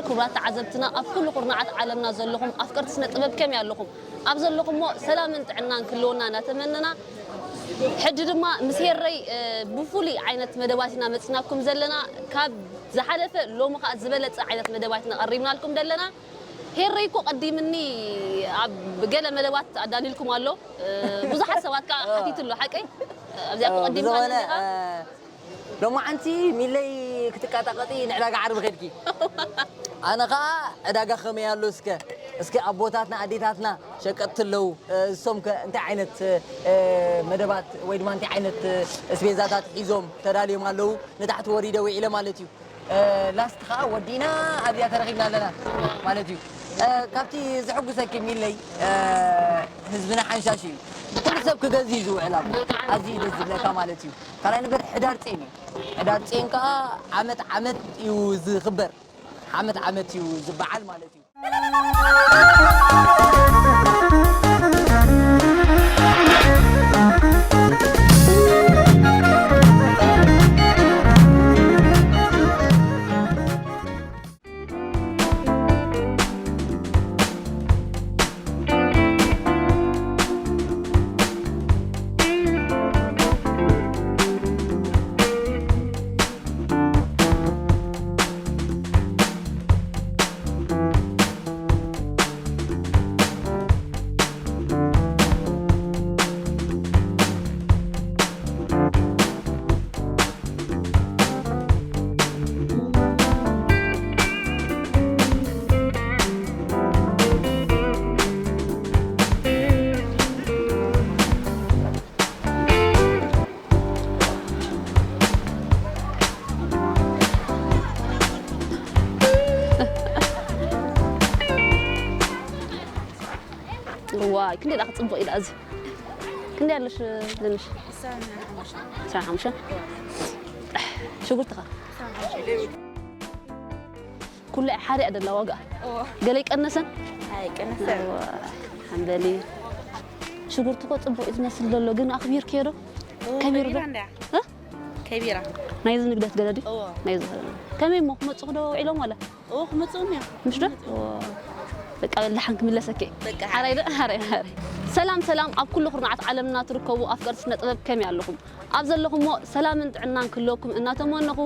ክቡራት ተዓዘብትና፣ ኣብ ኩሉ ኩርናዓት ዓለምና ዘለኹም ኣፍቀርቲ ስነ ጥበብ ከመይ ኣለኹም? ኣብ ዘለኹሞ ሰላምን ጥዕናን ክህልወና እናተመነና፣ ሕጂ ድማ ምስ ሄረይ፣ እ፣ ብፍሉይ ዓይነት መደባት ኢና መጺናኩም ዘለና። ካብ ዝሓለፈ ሎሚ ከኣ ዝበለጸ ዓይነት መደባት ኢና ቀሪብናልኩም ዘለና። ሄረይ እኮ ቀዲምኒ ኣብ ገለ መደባት ኣዳሊልኩም ኣሎ። እ፣ ብዙሓት ሰባት ከኣ ሓቲቱ ኣሎ፣ ሓቀይ? ኣብዚኣ እኮ እ፣ ቀዲምካ ብዝኾነ፣ ኣለኻ። እ፣ ሎማዓንቲ ሚለይ ክትቃጣቀጢ ንዕዳጋ ዓርቢ ከድኪ። ኣነ ኸኣ ዕዳጋ ከመይ ኣሎ እስከ፣ እስከ ኣቦታትና ኣዴታትና ሸቀጥቲ ኣለዉ። እ፣ እሶም ከ እንታይ ዓይነት፣ እ፣ መደባት ወይ ድማ እንታይ ዓይነት፣ እ፣ እስቤዛታት ሒዞም ተዳልዮም ኣለዉ? ንታሕቲ ወሪደ ውዒለ ማለት እዩ። እ፣ ላስት ኸኣ ወዲና ኣብዚኣ ተረኺብና ኣለና ማለት እዩ። እ፣ ካብቲ ዘሐጉሰኪ ሚለይ፣ እ፣ ህዝብና ሓንሻሽ እዩ። ኩሉ ሰብ ክገዝእ እዩ ዝውዕል ኣሎ። ኣዝዩ እዩ ደስ ዝብለካ ማለት እዩ። ካልኣይ ነገር ሕዳር ጼን እዩ። ሕዳር ጼን ከኣ ዓመት ዓመት እዩ ዝኽበር። ዓመት ዓመት እዩ ዝበዓል ማለት እዩ። ዋይ፣ ክንደይ ደኣ ክጽብቕ እዩ ደኣ እዚ። ክንደይ ኣለሽ ዝንሽ? ዕስራን ሓሙሽተን። ዕስራን ሓሙሽተን? ሽጉርትኻ? ዕስራን ሓሙሽተን። ኩሉ ሓደ ደላ ዋጋ? እዎ። ገለ ይቀነሰን? ኣይቀነሰን። እዎ፣ ሓንበሊ። ሽጉርቲ እኮ ጽቡቕ እዩ ዝመስል ዘሎ፣ ግን ኣኽቢርክዮ ዶ? እዎ፣ ከቢሩ ዶ? ከቢራ እንድያ። እ? ከቢራ። ናይዚ ንግደት ገለ ድዩ? እዎ። ናይዚ። ከመይ እሞ ክመጽኹ ዶ ውዒሎም ዋላ? እዎ፣ ክመጽኡ እዮም። ምሽ ዶ? እዎ። በቃ በል ደሓን ክምለሰኪ። በቃ። ሓራይ ዶ? ሓራይ፣ ሓራይ። ሰላም፣ ሰላም፣ ኣብ ኩሉ ኩርናዓት ዓለምና ትርከቡ ኣፍቀርቲ ስነ ጥበብ ከመይ ኣለኹም? ኣብ ዘለኹሞ ሰላምን ጥዕናን ክህልወኩም እናተመነኹ፣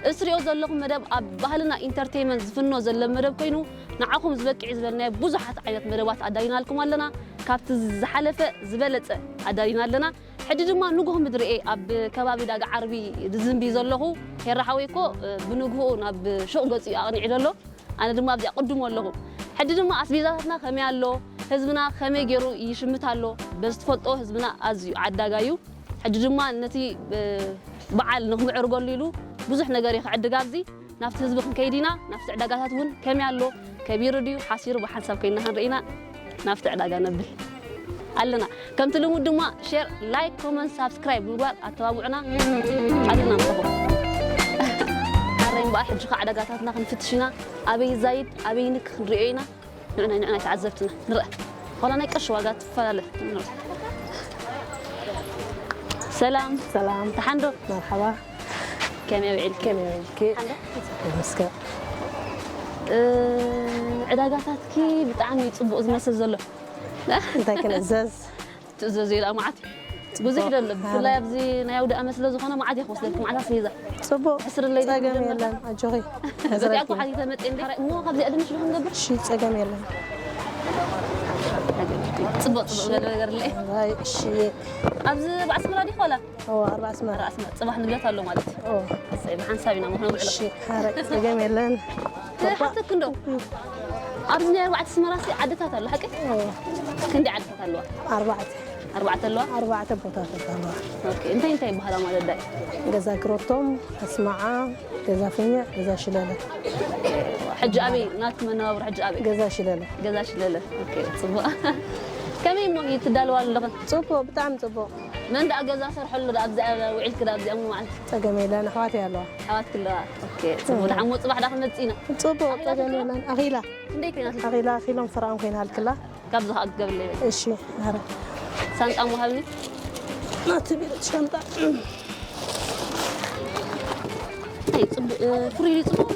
እዚ ትሪኦ ዘለኹም መደብ ኣብ ባህልና ኢንተርቴይመንት ዝፍኖ ዘሎ መደብ ኮይኑ፣ ንዓኹም ዝበቅዕ እዩ ዝበልናዮ ብዙሓት ዓይነት መደባት ኣዳሊናልኩም ኣለና። ካብቲ ዝሓለፈ ዝበለጸ ኣዳሊና ኣለና። ሕጂ ድማ ንግሆ ምድሪ እየ ኣብ ከባቢ ዳጋ ዓርቢ ዝዝንቢ ዘለኹ። ሄራ ሓወይ እኮ፣ እ፣ ብንግሆኡ ናብ ሹቕ ገጹ እዩ ኣቕኒዑ ዘሎ። ኣነ ድማ ኣብዚኣ ቅድሞ ኣለኹ። ሕጂ ድማ ኣስቤዛታትና ከመይ ኣሎ፣ ህዝብና ከመይ ገይሩ ይሽምት ኣሎ፣ በዚ ትፈልጦ ህዝብና ኣዝዩ ዓዳጋ እዩ። ሕጂ ድማ ነቲ፣ እ፣ በዓል ንኽምዕርገሉ ኢሉ ብዙሕ ነገር እዩ ክዕድግ ኣብዚ። ናብቲ ህዝቢ ክንከይድ ኢና፣ ናብቲ ዕዳጋታት እውን ከመይ ኣሎ፣ ከቢሩ ድዩ፣ ሓሲሩ ብሓንሳብ ኮይንና ክንርኢ ኢና። ናብቲ ዕዳጋ ነብል ኣለና። ከምቲ ልሙድ ድማ ሼር፣ ላይክ፣ ኮመንት፣ ሳብስክራይብ ብምግባር ኣተባብዑና። ኣሉና ምሳኹም። ሓረይ እምበኣር ሕጂ ኸዓ ዕዳጋታትና ክንፍትሽ ኢና። ኣበይ ይዛይድ፣ ኣበይ ይንክ ክንሪኦ ኢና። ንዑና፣ ንዑና ተዓዘብትና ንርአ። ዋላ ናይ ቅርሺ ዋጋ ትፈላለ። ንርአ። ሰላም። ሰላም። ደሓን ዶ? መርሓባ። ከመይ ውዒልኪ? ከመይ ውዒልኪ? ደሓን ዶ? ይመስገን። እ፣ ዕዳጋታትኪ ብጣዕሚ እዩ ጽቡቕ ዝመስል ዘሎ። እንታይ ክንእዘዝ? ትእዘዙ ኢላ መዓት እዩ። ብዙሕ እዩ ዘሎ። ብፍላይ ኣብዚ ናይ ኣውደ ኣመት ስለ ዝኾነ መዓት እየ ክወስደልኪ፣ መዓት ኣስቤዛ። ጽቡቕ። ሕስርለይ ጸገም መጀመርታ። የለን፣ ኣጆኺ። በዚኣ እኮ ሓቲተ መጽእ እንዲ። እሞ ካብዚኣ ድንሽ ዶ ክንገብር? እሺ፣ ጸገም የለን። ጽቡቕ፣ ጽቡቕ ዝበለ ነገር ኣለየ። ዋይ፣ እሺ። ኣብዚ ብኣስመራ ዲኺ ዋላ? እዎ፣ ኣርባ ኣስመራ። ኣርባ ኣስመራ። ጽባሕ ንግደት ኣሎ ማለት እዩ። እዎ። እሰይ፣ ብሓንሳብ ኢና ምኽነብዕሎ። እሺ፣ ሓረይ፣ ጸገም የለን። ክሓተክ እንዶ። ኣብዚ ናይ ኣርባዕተ ኣስመራ ሲ ዓድታት ኣሎ፣ ሓቂ? እዎ። ክንደይ ዓድታት ኣለዋ? ኣርባዕተ። ኣርባዕተ ኣለዋ? ኣርባዕተ ቦታታት ኣለዋ። ኦኬ፣ እንታይ እንታይ ይበሃላ ማለት ዳይ? ገዛ ግሮቶም፣ ኣስማዓ፣ ገዛ ፍኛዕ፣ ገዛ ሽለለ። ሕጂ ኣበይ? ናትኪ መነባብሮ ሕጂ ኣበይ? ገዛ ሽለለ። ገዛ ሽለለ። ኦኬ፣ ጽቡቕ። ከመይ እሞ ትዳለዋ ኣለኽን? ጽቡቕ፣ ብጣዕሚ ጽቡቕ። መን ደኣ ገዛ ሰርሐሉ ደኣ ኣብዚኣ ውዒልኪ ደኣ ኣብዚኣ እሞ መዓልቲ? ጸገም የለን፣ ኣሕዋተይ ኣለዋ። ኣሕዋትኪ ኣለዋ። ኦኬ፣ ጽቡቕ። እዎ። ደሓን እሞ ጽባሕ ደኣ ክመጽእ ኢና። ጽቡቕ፣ ኣኺላ ጸገም ትብሎ? የለን። ኣኺላ። ክንደይ ኮይና? ኣኺላ ኪሎም ፍርዖም ኮይና ሃልክላ። ካብዚ ኸኣ ክገብርለይ በል። እሺ፣ ማረ። ሳንጣ እሞ ሃብኒ። ናቲ ቢሮ ሻንጣ። ኣይ፣ ጽቡቕ፣ እ፣ ፍሩይ ድዩ ጽቡቕ?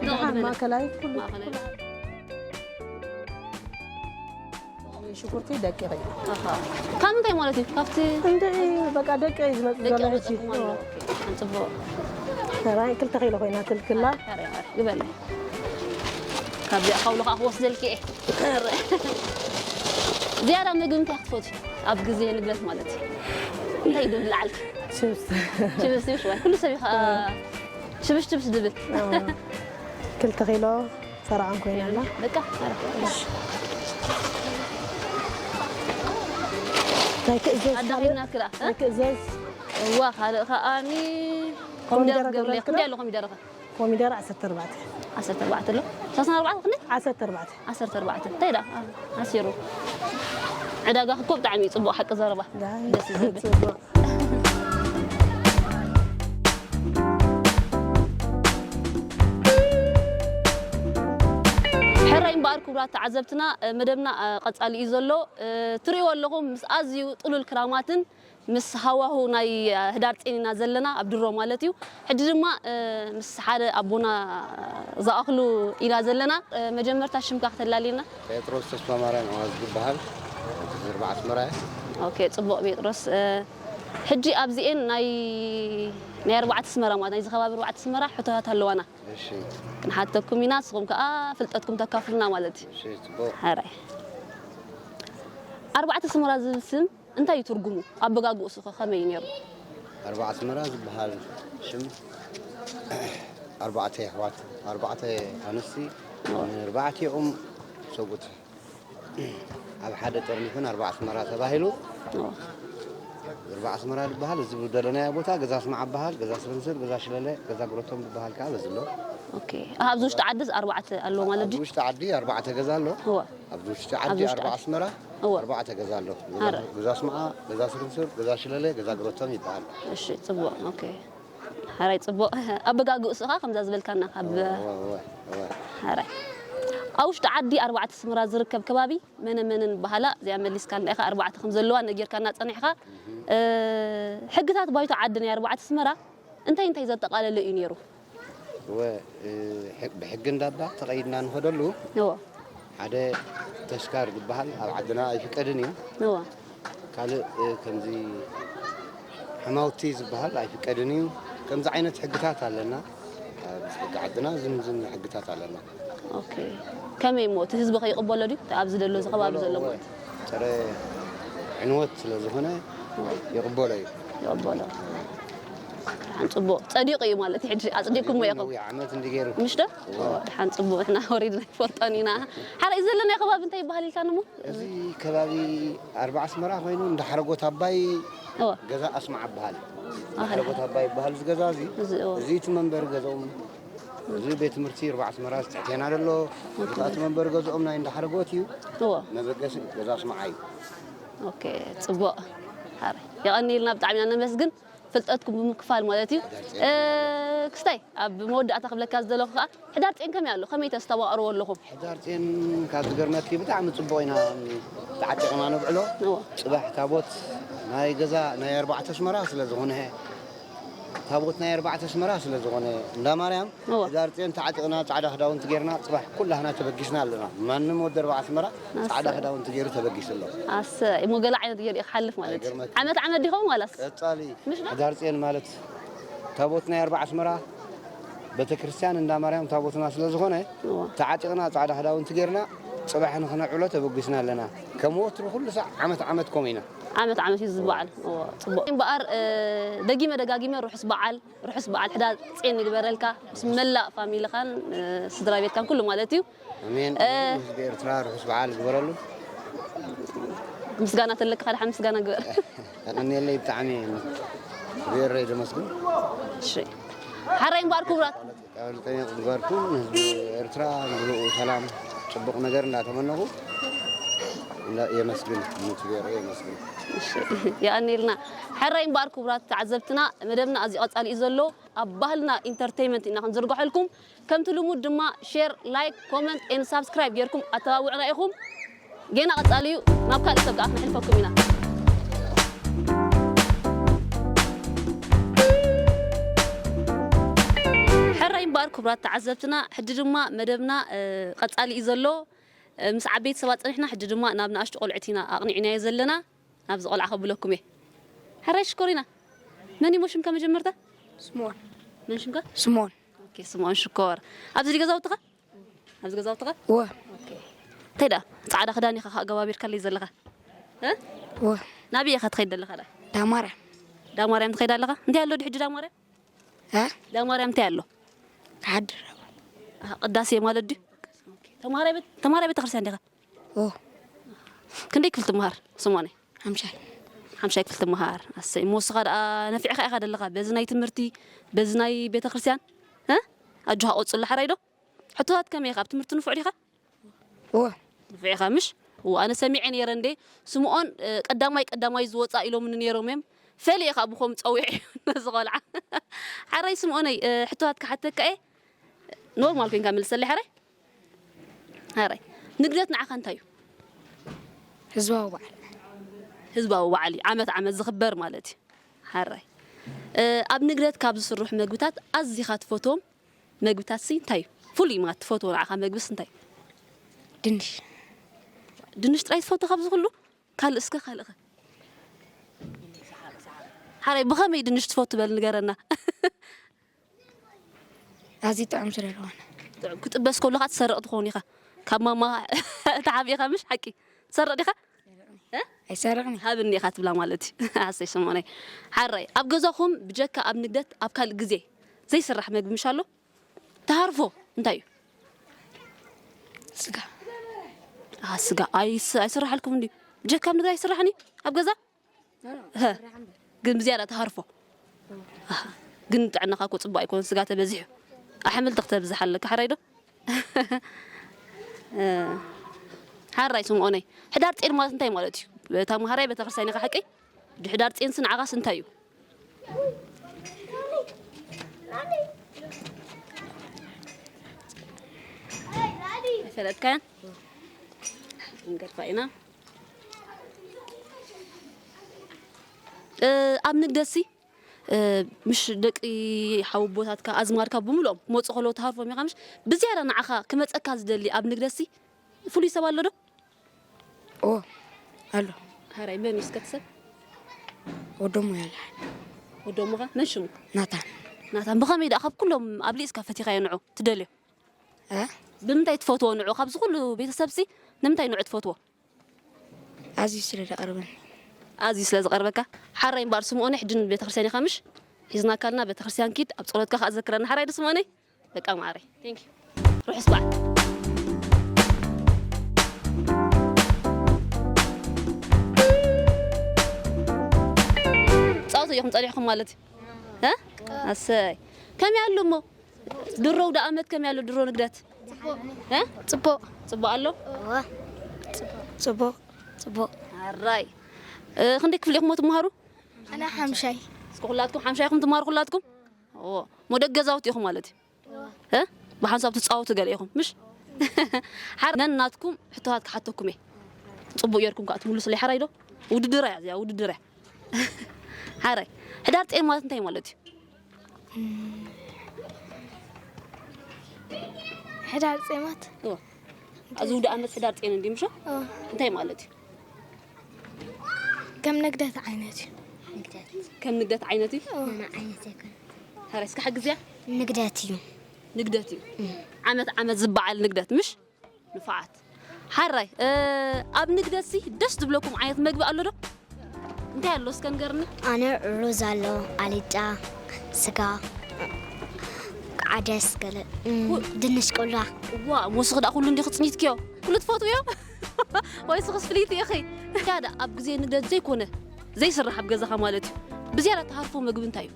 ደሓን ማእከላይ ኩሉ ማእከላይ። ሽጉርቲ ደቂቕ እዩ። ኣኻ ካብ ምንታይ ማለት እዩ ካብቲ እንደ በቃ ደቂ እዩ ዝመጽእ ዘሎ ሕጂ። ጽቡቕ ሰራይ ክልተ ኪሎ ኮይና ትልክላ። ግበለ ካብዚኣ ካውሎ ከዓ ክወስደልኪ እየ ዝያዳ ምግቢ እንታይ ክትፈትዩ ኣብ ግዜ ንግደት ማለት እዩ እንታይ እዩ ዝብላዓልኪ ችፕስ ችብስ እዩ ሽዋይ ኩሉ ሰብ እዩ ከዓ ሽብሽ ችብስ ዝብል ክልተ ኪሎ ሰራዓን ኮይና ኣላ። በቃ እንታይ ክእዘዝ ኣዳኺና ክላ እንታይ ክእዘዝ እዋ ካልእ ከዓኒ ኮሚደረ ኮሚደረ ገብርኤል ገበልክዶ? ክንደይ ኣሎ ኮሚደረ ኸ ኮሚደረ ዓሰርተ ኣርባዕተ ዓሰርተ ኣርባዕተ ኣሎ ሰላሳ ኣርባዕተ ክንደይ ዓሰርተ ኣርባዕተ ዓሰርተ ኣርባዕተ እንታይ ዳ ኣሲሩ ዕዳጋ ክኮ ብጣዕሚ እዩ ፅቡቅ ሓቂ ዘረባ ደስ እዩ ዘብል ጽቡቕ ሕራይ እምበኣር ክቡራት ተዓዘብትና መደብና ቀጻሊ እዩ ዘሎ ትሪእዎ ኣለኹም ምስ ኣዝዩ ጥሉል ክራማትን ምስ ሃዋሁ ናይ ህዳር ጼን ኢና ዘለና ኣብ ድሮ ማለት እዩ ሕጂ ድማ ምስ ሓደ ኣቦና ዝኣኽሉ ኢና ዘለና መጀመርታ ሽምካ ክተላልየና ጴጥሮስ ተስፋማርያም ኣዋዝ ዝበሃል ዝርባ ኣስመራ እየ ኦኬ ጽቡቕ ጴጥሮስ ሕጂ ኣብዚኤን ናይ ናይ ኣርባዕተ ስመራ ማለት ናይ ከባቢ ኣርባዕተ ስመራ ሕቶታት ኣለዋና እሺ ክንሓተኩም ኢና ንስኹም ከዓ ፍልጠትኩም ተካፍሉና ማለት እዩ እሺ ጽቡቕ ሕራይ ኣርባዕተ ስመራ ዝብል ስም እንታይ እዩ ትርጉሙ ኣበጋግኡሱ ከ ከመይ እዩ ነይሩ ኣርባዓ ኣስመራ ዝበሃል ሽም ኣርባዕተ ኣሕዋት ኣርባዕተ ኣንስቲ ንኣርባዕቲኦም ሰብኡት ኣብ ሓደ ጠርኒፍን ኣርባዓ ኣስመራ ተባሂሉ ኣርባዓ ኣስመራ ዝበሃል እዚ ዝደለናዮ ቦታ ገዛ ኣስማዓ በሃል ገዛ ስርንስር ገዛ ሽለለ ገዛ ግረቶም ዝበሃል ከዓ በዚ ኣሎ ኦኬ ኣብዚ ውሽጢ ዓድስ ኣርባዕተ ኣለዎ ማለት ኣብዚ ድዩ ውሽጢ ዓዲ ኣርባዕተ ገዛ ኣሎ እወ ኣብዚ ውሽጢ ዓዲ ኣርባዓ ኣስመራ ኣርባዕተ ገዛ ኣሎ ገዛ ኣስማዓ ገዛ ስርንስር ገዛ ሽለለ ገዛ ግረቶም ይበሃል እሺ ጽቡቕ ኦኬ ሓራይ ጽቡቕ ኣበጋግኡ ስኻ ከምዛ ዝበልካና ካብ ሓራይ ኣብ ውሽጢ ዓዲ ኣርባዕተ ስምራ ዝርከብ ከባቢ መነ መንን በሃላ እዚኣ መሊስካልና ኢኻ ኣርባዕተ ከም ዘለዋ ነጊርካና ጸኒሕኻ ሕግታት ባይቶ ዓዲ ናይ ኣርባዕተ ስመራ እንታይ እንታይ ዘጠቓለለ እዩ ነይሩ እወ ብሕጊ እንዳባ ተቐይድና ንኸደሉ እዎ ሓደ ተሽካር ዝበሃል ኣብ ዓድና ኣይፍቀድን እዩ እዎ ካልእ ከምዚ ሕማውቲ ዝበሃል ኣይፍቀድን እዩ ከምዚ ዓይነት ሕግታት ኣለና ኣብዚ ሕጊ ዓድና ዝን ዝን ሕግታት ኣለና ኦኬ ከመይ እሞ እቲ ህዝቢ ከይቕበሎ ድዩ እቲ ኣብዚ ዘሎ እዚ ከባቢ ዘሎ ማለት ጥረ ዕንወት ስለ ዝኾነ ይቕበሎ እዩ ይቕበሎ ሓን ፅቡቕ ፀዲቑ እዩ ማለት እዩ ሕጂ ኣፅዲቕኩሞ ኢኹም ነዊሕ ዓመት እንዲ ገይሩ ምሽ ዶ ድሓን ፅቡቕ ንሕና ወሪድና ይፈልጦን ኢና ሓራይ ዘለናዮ ከባቢ እንታይ ይበሃል ኢልካኒ እሞ እዚ ከባቢ ኣርባ ኣስመራ ኮይኑ እንዳ ሓረጎት ኣባይ እወ ገዛ ኣስማዓ ይበሃል እንዳ ሓረጎት ኣባይ ይበሃል እዚ ገዛ እዚ እዚ እወ እዚ እቲ መንበሪ ገዝኦም እዚ ቤት ትምህርቲ ኣርባ ኣስመራ ዝትሕቴና ዘሎ እቲ መንበሪ ገዝኦም ናይ እንዳ ሓረጎት እዩ እወ መበገሲ ገዛ ኣስማዓ እዩ ኦኬ ፅቡቕ ሓራይ የቐንየልና ብጣዕሚ ኢና ነመስግን ፍልጠትኩም ብምክፋል ማለት እዩ እ፣ ክስታይ ኣብ መወዳእታ ክብለካ ዝደለኹ ከዓ ሕዳር ጤን ከመይ ኣሎ ከመይ ተስተዋቕርዎ ኣለኹም ሕዳር ጤን ካብ ዝገርመኪ ብጣዕሚ ፅቡቕ ኢና ተዓጢቕና ነብዕሎ እወ ፅባሕ ታቦት ናይ ገዛ ናይ ኣርባዕተ ኣስመራ ስለ ዝኾነ ታቦት ናይ ኣርባዕተ ኣስመራ ስለ ዝኾነ እንዳ ማርያም እወ ሕዳር ጤን ተዓጢቕና ፃዕዳ ክዳውንቲ ጌርና ፅባሕ ኩላህና ተበጊስና ኣለና ማንም ወዲ ኣርባዓ ኣስመራ ፃዕዳ ክዳውንቲ ገይሩ ተበጊሱ ኣሎ ኣሰ እሞ ገለ ዓይነት ገይሩ እዩ ክሓልፍ ማለት እዩ ኣይገርመክን። ዓመት ዓመት ዲኹም ዋላስ ቀፃሊ ምሽ ዶ? ሕዳር ጼን ማለት ታቦት ናይ ኣርባዓ ኣስመራ ቤተክርስትያን እንዳ ማርያም ታቦትና ስለ ዝኾነ እዎ። ተዓጢቕና ፃዕዳ ክዳውንቲ ጌርና ፅባሕ ንክነዕሎ ተበጊስና ኣለና ከም ወትሩ ኩሉ ሳዕ ዓመት ዓመት ከምኡ ኢና ዓመት ዓመት እዩ ዝበዓል እዎ፣ ፅቡቕ እምበኣር እ፣ ደጊመ ደጋጊመ ርሑስ በዓል ርሑስ በዓል ሕዳር ጼን ይግበረልካ ምስ መላእ ፋሚልኻን እ፣ ስድራ ቤትካን ኩሉ ማለት እዩ ኣሜን እ፣ ህዝቢ ኤርትራ ርሑስ በዓል ግበረሉ ምስጋና ተለካ ሓደ ሓ ምስጋና ግበር ተቐንየለይ ብጣዕሚ ብኤረይ ዘመስግን እሺ ሓራይ እምበኣር ክቡራት ጠሚቕ ግበርኩም ንህዝቢ ኤርትራ ንብልኡ ሰላም ፅቡቕ ነገር እንዳተመነኹ እንዳ- የመስግን ንትቤሮ የመስግን የቐኒልና ሕራይ እምበኣር ክቡራት ተዓዘብትና መደብና ኣዝዩ ቀጻሊ እዩ ዘሎ ኣብ ባህልና ኢንተርቴይመንት ኢና ክንዝርግሐልኩም ከምቲ ልሙድ ድማ ሼር ላይክ ኮመንት ኤን ሳብስክራይብ ጌርኩም ኣተባብዑና ኢኹም ጌና ቀጻሊ እዩ ናብ ካልእ ሰብ ከዓ ክነሕልፈኩም ኢና ሕራይ እምበኣር ክቡራት ተዓዘብትና፣ ሕጂ ድማ መደብና፣ እ፣ ቀጻሊ እዩ ዘሎ። እ፣ ምስ ዓበይቲ ሰባት ጸኒሕና፣ ሕጂ ድማ ናብ ንኣሽቱ ቆልዑት ኢና ኣቕኒዕናዮ ዘለና። ናብዚ ቆልዓ ከብለኩም እየ። ሕራይ ሽኮሪና። መን እዩ ሽምካ መጀመርታ? ስምኦን። መን ሽምካ? ስምኦን። ኦኬ፣ ስምኦን ሽኮር። ኣብዚ ገዛውትኻ? ኣብዚ ገዛውትኻ? እወ። ኦኬ። እንታይ ደኣ? ጻዕዳ ክዳን ኢኻ ኣገባቢርካለይ ዘለኻ? እ? እወ። ናበይ ኢኻ ትኸይድ ዘለኻ ደኣ? ዳማርያም። ዳማርያም ትኸይድ ኣለኻ? እንታይ ኣሎ ድሕጂ ዳማርያም? እ? ዳማርያም እንታይ ኣሎ? ክሓድር። ኣሃ፣ ቅዳሴ ማለት ድዩ? ኦኬ። ተምሃራይ ቤት፣ ተምሃራይ ቤተክርስትያን ዲኻ? ኦ። ክንደይ ክፍሊ ትምሃር ስሞነይ? ሓምሻይ። ሓምሻይ ክፍሊ ትምሃር። ኣሰይ፣ እሞ ንስኻ ደኣ ነፊዕኻ ኢኻ ዘለኻ በዚ ናይ ትምህርቲ፣ በዚ ናይ ቤተክርስትያን? እ? ኣጆኻ ቀጽሎ፣ ሓራይ ዶ? ሕቶታት ከመይ ኢኻ? ኣብ ትምህርቲ ንፉዕ ዲኻ? እወ። ንፉዕ ኢኻ ምሽ? እወ፣ ኣነ ሰሚዐ ነይረ እንዴ። ስምኦን፣ እ፣ ቀዳማይ፣ ቀዳማይ ዝወጻ ኢሎምኒ ነይሮም እዮም። ፈሊየ ኢኻ ብኸም ጸዊዐ ነዚ ቆልዓ። ሓራይ ስምኦነይ፣ እ፣ ሕቶታት ክሓተካ እየ። ኖርማል ኮይንካ መልሰለይ ሓራይ። ሓራይ። ንግደት ንዓኻ እንታይ እዩ? ህዝባዊ በዓል። ህዝባዊ በዓል እዩ። ዓመት ዓመት ዝኽበር ማለት እዩ። ሓራይ። እ፣ ኣብ ንግደት ካብ ዝስርሑ መግብታት ኣዚኻ ትፈትዎም መግብታት ሲ እንታይ እዩ? ፍሉይ ማለት ትፈትዎ ንዓኻ መግብስ እንታይ እዩ? ድንሽ። ድንሽ ጥራይ ትፈቱ ካብዚ ኩሉ? ካልእ እስከ ካልእ ኸ? ሓራይ ብኸመይ ድንሽ ትፈቱ በል ንገረና። ኣዝዩ ጥዑም ስለ ዝኾነ። ጥዑም። ክጥበስ ከሎ ኸዓ ትሰርቕ ትኸውን ኢኻ። ካብ ማማ ተሓቢእኻ ምሽ ሓቂ? ትሰርቕ ዲኻ? እ? ኣይሰርቕን እየ። ሃብኒ ኢኻ ትብላ ማለት እዩ። ኣሰይ ስምኦነይ። ሓራይ፣ ኣብ ገዛኹም ብጀካ ኣብ ንግደት ኣብ ካልእ ግዜ ዘይስራሕ መግቢ ምሽ ኣሎ? ተሃርፎ እንታይ እዩ? ስጋ። ኣሃ፣ ስጋ ኣይስ-፣ ኣይስራሓልኩም እንድዩ? ብጀካ ኣብ ንግደት ኣይስራሕን እዩ ኣብ ገዛ? እ፣ ሀ። ግን ብዝያዳ ተሃርፎ። ኣሃ። ግን ጥዕናኻ እኮ ጽቡቕ ኣይኮነን፣ ስጋ ተበዚሑ። ኣሕምልቲ ክተብዝሕ ኣለካ፣ ሓራይ ዶ? እ፣ ሓራይ ስምኦነይ። ሕዳር ጼን ማለት እንታይ ማለት እዩ? ተምሃራይ ቤተክርስትያን ኢኻ ሓቀይ? ሕዳር ጼንስ ንዓኻስ እንታይ እዩ? ኣይፈለጥካያን? ክንገድፋ ኢና። እ፣ ኣብ ንግደሲ፣ እ፣ ምሽ ደቂ ሓወቦታትካ፣ ኣዝማድካ ብምልኦም ክመጹ ከለዉ ትሃርፎም ኢኻ ምሽ? ብዝያዳ ንዓኻ ክመጸካ ዝደሊ ኣብ ንግደሲ ፍሉይ ሰብ ኣሎ ዶ? ኦ፣ ኣሎ። ሓራይ መን እዩ እስከ እቲ ሰብ? ወዶሞ ያለ። ወዶሞኻ? መን ሽሙ? ናታን። ናታን፣ ብኸመይ ደኣ ካብ ኩሎም ኣብሊጽካ ፈቲኻዮ ንዑ ትደልዮ? እ? ብምንታይ ትፈትዎ ንዑ? ካብዚ ኩሉ ቤተሰብሲ ንምንታይ ንዑ ትፈትዎ? ኣዝዩ ስለ ዝቐርበኒ። ኣዝዩ ስለ ዝቐርበካ? ሓራይ እምበኣር ስምኦነይ፣ ሕጂ ንቤተክርስትያን ኢኻ ምሽ? ሒዝናካ ኣልና ቤተክርስትያን ኪድ፣ ኣብ ጸሎትካ ከኣ ዘክረና። ሓራይ ዶ ስምኦነይ? በቃ ማዓረይ። Thank you። ርሑስ በዓል። ጻወቱ ኢኹም ጸኒሕኩም ማለት እዩ? እ? ኣሰይ። ከመይ ኣሎ እሞ? ድሮ ኣውደ ኣመት ከመይ ኣሎ? ድሮ ንግደት? እ? ጽቡቕ። ጽቡቕ ኣሎ? እወ። ጽቡቕ። ጽቡቕ። ኣራይ። እ፣ ክንደይ ክፍሊ ኢኹም ትመሃሩ? ኣነ ሓምሻይ። እስከ ኩላትኩም ሓምሻይ ኢኹም ትመሃሩ ኩላትኩም? ኦ፣ ሞ ደቂ ገዛውቲ ኢኹም ማለት እዩ? እ? ብሓንሳብ ትጻወቱ ገለ ኢኹም፣ ምሽ? ሓር-፣ ነናትኩም ሕቶታት ክሓተኩም እየ። ጽቡቕ ጌርኩም ከኣ ትምልሱለይ፣ ሓራይ ዶ? ውድድር እያ እዚኣ፣ ውድድር እያ። ሓራይ፣ ሕዳር ጼን ማለት እንታይ ማለት እዩ? ሕዳር ጼማት? እወ። ኣብዚ ውደ ኣመት ሕዳር ጼን እንድዩ፣ ምሽ? እወ። እንታይ ማለት እዩ? ከም ንግደት ዓይነት እዩ። ንግደት። ከም ንግደት ዓይነት እዩ? እወ። መን ዓይነት ኣይኮን። ሓራይ፣ እስከ ሓግዝያ? ንግደት እዩ። ንግደት እዩ። እም። ዓመት ዓመት ዝበዓል ንግደት፣ ምሽ? ንፉዓት። ሓራይ፣ እ፣ ኣብ ንግደትሲ ደስ ዝብለኩም ዓይነት መግቢ ኣሎ ዶ? እንታይ ኣሎ እስከ ንገርኒ? ኣነ ሩዝ ኣሎ፣ ኣልጫ፣ ስጋ፣ ዓደስ ገለ፣ እም፣ ኩ-፣ ድንሽ ቆላ። እዋ፣ ሞስኽ ደኣ ኩሉ እንዲኺ ጽኒትክዮ? ኩሉ ትፈትውዮ? ወይ ስኽስ ፍልይቲ ኢኺ? እንታይ ደኣ ኣብ ግዜ ንግደት ዘይኮነ፣ ዘይስራሕ ኣብ ገዛኻ ማለት እዩ። ብዝያዳ ትሃርፎ መግቢ እንታይ እዩ?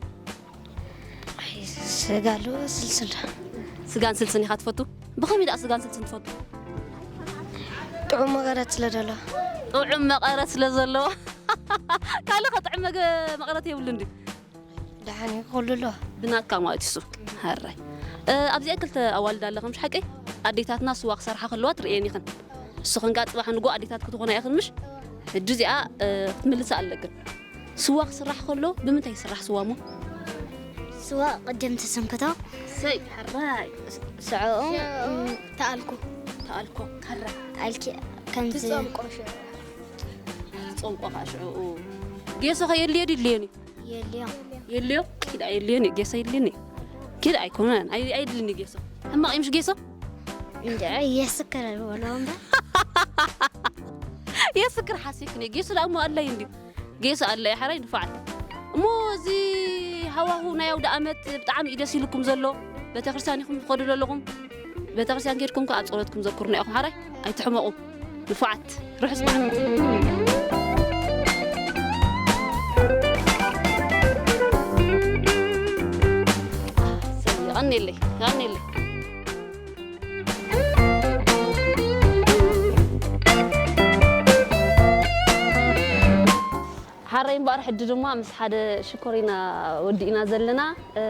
ኣይ፣ ስጋ ኣሎ፣ ስልስል። ስጋን ስልስን ኢኻ ትፈቱ? ብኸመይ ደኣ ስጋን ስልስን ትፈቱ? ጥዑም መቐረት ስለ ዘለዎ። ጥዑም መቐረት ስለ ዘለዎ። ካልእ ከ ጥዑም መገ-፣ መቐረት የብሉን ድዩ? ደሓን እዩ፣ ኩሉ ኣሎ። ብናትካ ማለት እዩ እሱ። ሃራይ። እ፣ ኣብዚኣ ክልተ ኣዋልድ ኣለኻ፣ ምሽ ሓቀይ? ኣዴታትና ስዋ ክሰርሓ ከለዋ ትርእየን ኢኽን። ንስኽን ከኣ ጽባሕ ንግሆ ኣዴታት ክትኾና ኢኽን፣ ምሽ? ሕጂ እዚኣ፣ እ፣ ክትምልሳ ኣለክን። ስዋ ክስራሕ ከሎ ብምንታይ ይስራሕ ስዋ እሞ? ስዋ ቅድም ትስንክቶ፣ ሰይ፣ ሕራይ። ስዕኡ ተኣልኩ። ተኣልኮ፣ ሕራ። ኣልኪ ከምዚ ትጸምቆ ሽዑ። ትጸምቆ ኸዓ ሽዑ። ጌሶ ኸ የድልዮ ድዩ የድልዮን እዩ? የልዮ። የድልዮ? ኪድ ኣየድልዮን እዩ፣ ጌሶ የድልዮን እዩ። ኪድ ኣይኮነን፣ ኣይ-፣ ኣየድልን እዩ ጌሶ። ሕማቕ እዩ ምሽ ጌሶ? እንድዒ የስክር ወላ እምበር። የስክር ሓሲብክኒ፣ ጌሶ ደኣ እሞ ኣድላይ እንድዩ። ጌሶ ኣለ፣ ሓራይ ንፉዓት። እሞ እዚ ሃዋሁ ናይ ኣውደ ኣመት ብጣዕሚ እዩ ደስ ኢልኩም ዘሎ። ቤተክርስትያን ኢኹም ትኸዱ ዘለኹም። ቤተክርስትያን ከድኩም ከኣ ኣብ ጸሎትኩም ዘክሩና ኢኹም። ሓራይ ኣይትሕመቑ። ንፉዓት። ርሑስ በዓል። የቐንየለይ፣ የቐንየለይ። ሓራይ እምበኣር ሕጂ ድማ ምስ ሓደ ሽኮር ኢና ወዲእና ዘለና። እ፣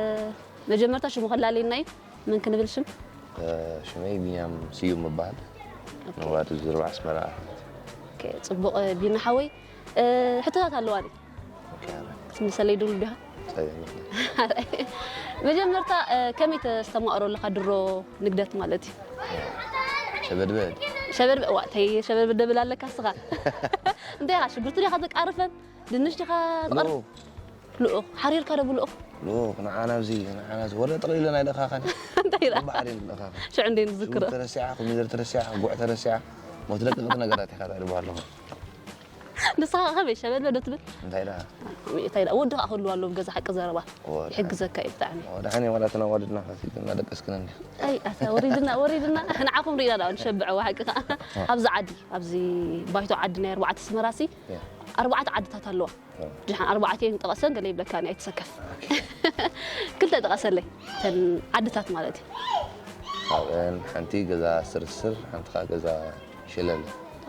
መጀመርታ ሽሙ ከላለየና እዩ። መን ክንብል ሽም? እ፣ ሽመይ ቢንያም ስዩም እበሃል። ኦኬ። ነባሪ ዙርባ ኣስመራ። ኦኬ፣ ጽቡቕ ቢኒ ሓወይ። እ፣ ሕቶታት ኣለዋኒ። ኦኬ፣ ኣረ። ክትምልሰለይ ድሉው ዲኻ? ጸገም የለን። መጀመርታ፣ እ፣ ከመይ ተስተማቕሮ ኣለኻ ድሮ ንግደት ማለት እዩ? ሸበድበድ። ሸበድበ-፣ ዋ፣ ተይ፣ ሸበድበድ ደብል ኣለካ እስኻ። እንታይ ኢኻ፣ ሽጉርቲ ዲኻ ትቃርፈን? ድንሽ ዲኻ ትቐርፍ? ልኡኽ። ልኡኽ። ሓሪርካ ዶ ብልኡኽ? ልኡኽ፣ ንዓና ኣብዚ፣ ንዓና እዚ፣ ወረ ጠቕሊልና ኣይልእኻኻን። እንታይ ኢላ? ባሕሪ ንልእኻኻ። ሽዑ እንደ ንዝክሮ። ሽጉርቲ ተረሲዓ፣ ኮሚደረ ተረሲዓ፣ ጉዕ ተረሲዓ፣ ሞት ለቅቕቲ ነገራት ኢኻ ተዕልቦ ኣለኹ። ንስኻ ከመይ ሸበድበድ ዶ ትብል? እንታይ ደኣ? እንታይ ደኣ? ወዲ ከኣ ክህልዋ ኣለዎ፣ ገዛ ሓቂ ዘረባ። ወ-፣ ይሕግዘካ እዩ ብጣዕሚ። ወ-፣ ደሓን እየ፣ ዋላ እተን ኣዋልድና ኸሲድና ደቀስክን እንዲ። ኣይ፣ ኣታ ወሪድና፣ ወሪድና። ንዓኹም ሪእና ደኣ ንሸብዕ፣ ወ-፣ ሓቂ ከኣ። ኣብዚ ዓዲ፣ ኣብዚ ባይቶ ዓዲ ናይ ኣርባዕተ ኣስመራሲ፣ ያ። ኣርባዕተ ዓድታት ኣለዋ። ያ። ድሓን ኣርባዕተ እየን ጠቐሰን፣ ገለ ይብለካ፣ ኣይትሰከፍ። ኦኬ። ክልተ ጠቐሰለይ፣ እተን ዓድታት ማለት እዩ። ካብአን ሓንቲ ገዛ ስርስር፣ ሓንቲ ኸዓ ገዛ ሸለል።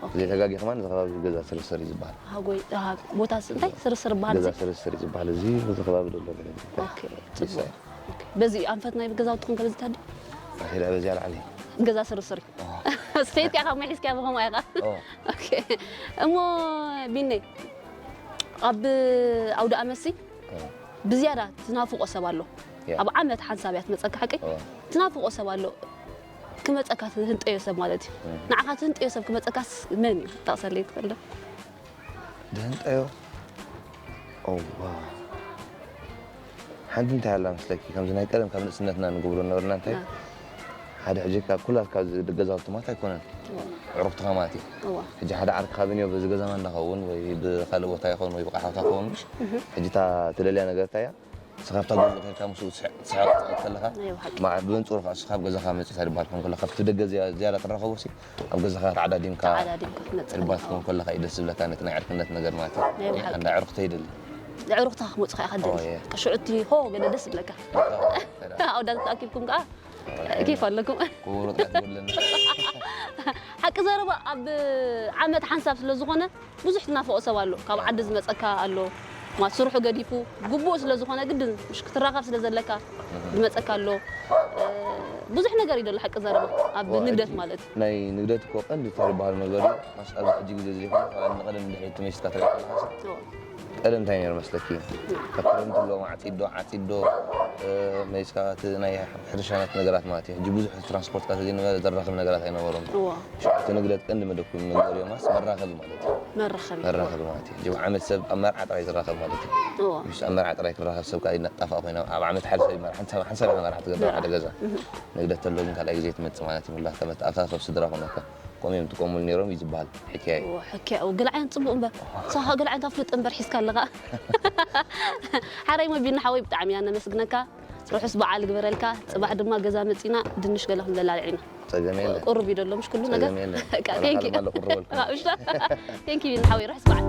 ኦኬ። ዘይተጋጊ ከማን እዚ ከባቢ ገዛ ስርስር እዩ ዝበሃል። ሃጎይ፣ ኣሃ፣ ቦታ ስ-፣ እንታይ? ስርስር ዝበሃል ገዛ እዚ? ስርስር እዩ ዝበሃል። እዚ፣ እዚ ከባቢ ዘሎ ገዛ። ኦኬ፣ ጽቡቕ። ይሳይ። ኦኬ። በዚ ኣንፈት ናይ ገዛውትኹም ከ በዚ ታዲ? ኣኺዳ በዚኣ ላዕሊ። ገዛ ስርስር እዩ። ኣዎ። ስተይት እያ ካብ መሒዝካ ብኸምኡ ኢኻ? ኣዎ። ኦኬ። እሞ ቢነይ፣ ኣብ ኣውደ ኣመሲ ኣዎ። ብዝያዳ ትናፍቆ ሰብ ኣሎ። ያ። ኣብ ዓመት ሓንሳብ እያ ትመጸካ ሓቂ? ኣዎ። ትናፍቆ ሰብ ኣሎ። ክመጸካ ትህንጠዮ ሰብ ማለት እዩ። እም። ንዓኻ ትህንጠዮ ሰብ ክመጸካስ መን እዩ? ጠቕሰለይ ትኽእል ዶ? ድህንጠዮ? እዋ። ሓንቲ እንታይ ኣላ መስለኪ? ከምዚ ናይ ቀደም ካብ ንእስነትና ንገብሮ ነበርና እንታይ? አ። ሓደ ሕጂ ካብ ኩላት ካብ ዝድገዛውቲ ማለት ኣይኮነን። እዋ። ኣዕሩኽትኻ ማለት እዩ። እዋ። ሕጂ ሓደ ዓርክኻ ብንዮ በዚ ገዛና እንዳኸውን ወይ ብኻልእ ቦታ ይኸውን ወይ ብቃሓውታ ክኸውን ምሽ? እህ። ሕጂ እታ ትደልያ ነገር እንታይ እያ? ንስኻ ኣብታ ጎጆ ኬድካ ምስኡ ትስሕቕ፣ ትስሕቕ፣ ትስሕቕ ከለኻ፣ ናይ ብሓቂ። መዓ-፣ ብመንጽሩ ከኣ ንስኻ ኣብ ገዛኻ መጺእካ ድባል ክኾን ከለኻ፣ ካብቲ ደገ ዝያ-፣ ዝያዳ ትራኸቦ ሲ፣ ኣብ ገዛኻ ተዓዳዲምካ ተዓዳዲምካ ክትመጽእ ድባል ከለኻ። ክትኮን ከለኻ እዩ ደስ ዝብለካ፣ ነቲ ናይ ዕርክነት ነገር ማለት እዩ። ናይ ብሓቂ። ኣነ ኣዕሩኽተይ ይደሊ። ኣዕሩኽትኻ ክመጹኻ ኢኻ ትደሊ። ኦ፣ እየ። ከ ሽዑ እቲ ሆ ገለ ደስ ዝብለካ። ኦ፣ እየ። ኣውዳት ተኣኪብኩም ከኣ ኬፍ ኣለኩም። ክቡር ወግዓት ይጎድለና። ሓቂ ዘረባ ኣብ ዓመት ሓንሳብ ስለ ዝኾነ ብዙሕ ትናፍቆ ሰብ ኣሎ። ካብ ዓዲ ዝመጸካ ኣሎ። ማለት ስርሑ ገዲፉ ግቡእ ስለ ዝኾነ ግድን ምሽ ክትራኸብ ስለ ዘለካ ዝመጸካ ኣሎ። እ፣ ብዙሕ ነገር እዩ ዘሎ ሓቂ ዘረባ ኣብ ዋ፣ ንግደት እቲ ማለት እዩ። ናይ ንግደት እኮ ቀንዲ ካብ ዝበሃሉ ነገር እዩ። ማስ ኣብዚ ሕጂ ግዜ እዚ ዘይኮነ፣ ካብ ቀደም ንድሕሪት ተመሊስካ ትሪኦ ከለኻ ሲ፣ ኦ። ቀደም እንታይ ነይሩ መስለኪ? ካብ ክረምቲ ኣለዎም ዓጺድ ዶ፣ ዓጺድ ዶ፣ እ፣ መሊስካ እቲ ናይ ሕርሻ ናት ነገራት ማለት እዩ። ሕጂ ብዙሕ ትራንስፖርት ካብ ተዘይነበረ ዘራኽብ ነገራት ኣይነበሮም። እዋ። ሽዑ እቲ ንግደት ቀንዲ መደብ ኮይኑ ንግበር እዮም፣ ማስ መራኸቢ ማለት እዩ። መራኸቢ። መራኸቢ ማለት እዩ። ሕጂ ኣብ ዓመት ሰብ ኣብ መርዓ ጥራይ ዝራኸብ ማለት እዩ። እዋ። ምሽ ኣብ መርዓ ጥራይ ክራኸብ ሰብ ካሊእ እናጣፋ ኮይና ኣብ ዓመት ሓደ ሰብ ይመርዓ፣ ሓንቲ ሰብ፣ ሓንቲ ሰብ ኢኻ መርዓ ትገብር መርዓ። ሓደ ገዛ። እህ። ንግደት ተሎ ግን ካልኣይ ግዜ ትመጽእ ማለት እዩ። ምላ ተመት-፣ ኣብታ ሰብ ስድራ ኮነካ። ከምኡ እዮም ትቆሙሉ ነይሮም እዩ ዝበሃል። ሕክያ እዩ። እዎ፣ ሕክያ። እዎ፣ ገለ ዓይነት ጽቡቕ እምበር። ንስኻ ገለ ዓይነት ኣፍልጦ እምበር ሒዝካ ኣለኻ። ሓራይ ሞቢልና ሓወይ ብጣዕሚ ኢና ነመስግነካ። ርሑስ በዓል ግበረልካ። ጽባሕ ድማ ገዛ መጺና ድንሽ ገለ ክንበላልዕ ኢና። ጸገም የለን። ቁሩብ እዩ ደሎ፣ ምሽ ኩሉ ነገር። ጸገም የለን። በቃ፣ ዋላ thank you። ካልእ ማለ ቁሩብ በልኩ። እሽታ። Thank you ሓወይ፣ ርሑስ በዓል።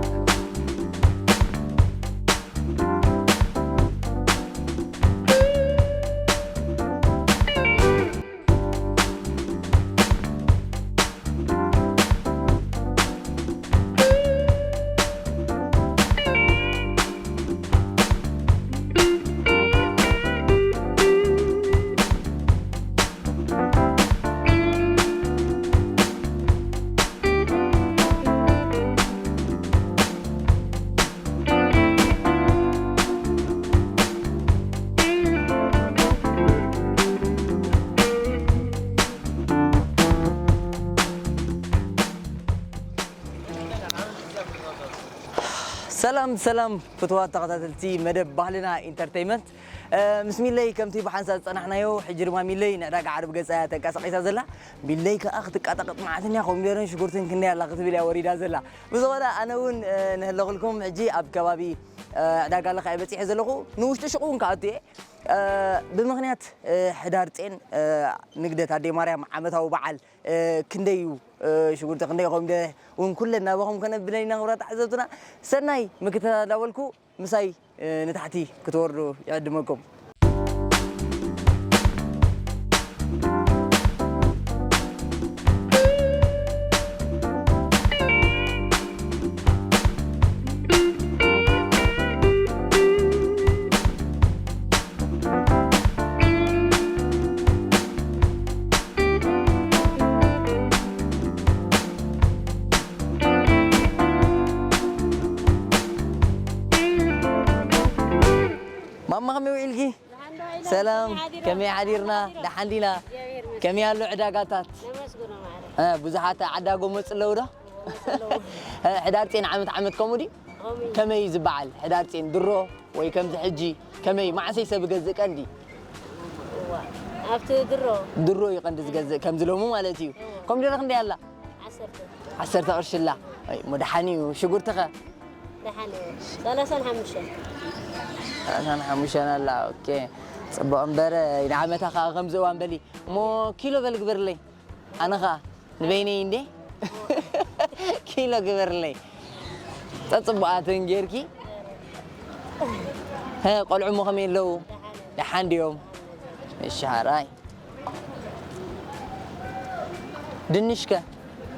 ሰላም ሰላም ፍትዋት ተኸታተልቲ መደብ ባህልና ኢንተርተይመንት። ምስ ሚለይ ከምቲ ብሓንሳብ ዝጸናሕናዮ፣ ሕጂ ድማ ሚለይ ንዕዳጋ ዓርቢ ገጻ እያ ተንቀሳቒሳ ዘላ። ሚለይ ከኣ ክትቃጠቅጥ መዓትንያ ኮሚደረን ሽጉርትን ክንደይ ኣላ ክትብል እያ ወሪዳ ዘላ። ብዝኾነ ኣነ እውን ንህለኹልኩም ሕጂ ኣብ ከባቢ ዕዳጋ ለኻ እየ በጺሐ ዘለኹ። ንውሽጢ ሽቁ እውን ክኣቱ እየ። ብምኽንያት ሕዳር ጼን ንግደት ኣደይ ማርያም ዓመታዊ በዓል ክንደይ እዩ ሽጉርቲ ክንደይ ኮሚደረ እውን ኩለን ናባኹም ከነብለ ኢና። ክብራት ተዓዘብትና ሰናይ ምክትታል እንዳበልኩ ምሳይ ንታሕቲ ክትወርዱ ይዕድመኩም። ማማ ከመይ ውዒልኪ? ሰላም፣ ከመይ ሓዲርና? ደሓን ዲና? ከመይ ኣሎ ዕዳጋታት? ብዙሓት ዓዳጎ መፁ ኣለዉ ዶ? ሕዳር ጼን ዓመት ዓመት ከምኡ ድዩ? ከመይ ዝበዓል ሕዳር ጼን ድሮ ወይ ከምዚ ሕጂ ከመይ መዓሰይ ሰብ ገዝእ ቀንዲ? ኣብቲ ድሮ ድሮ እዩ ቀንዲ ዝገዝእ ከምዚ ሎሚ ማለት እዩ። ኮሚደረ ክንደይ ኣላ? ዓሰርተ ቅርሺ ኣላ። እሞ ደሓን እዩ። ሽጉርትኸ? ደሓን እዩ። ሰላሳን ሓሙሽተን። ሰላሳን ሓሙሽተን ኣላ። ኦኬ። ጽቡቕ እምበር ንዓመታ ከኣ ከምዚ እዋን በሊ እሞ ኪሎ በል ግበርለይ። ኣነ ኸኣ ንበይነይ እንዴ ኪሎ ግበርለይ። ጸጽቡቓትን ጌርኪ። ሀ ቆልዑ እሞ ከመይ ኣለዉ? ደሓን ድዮም? እሺ ሓራይ። ድንሽ ከ?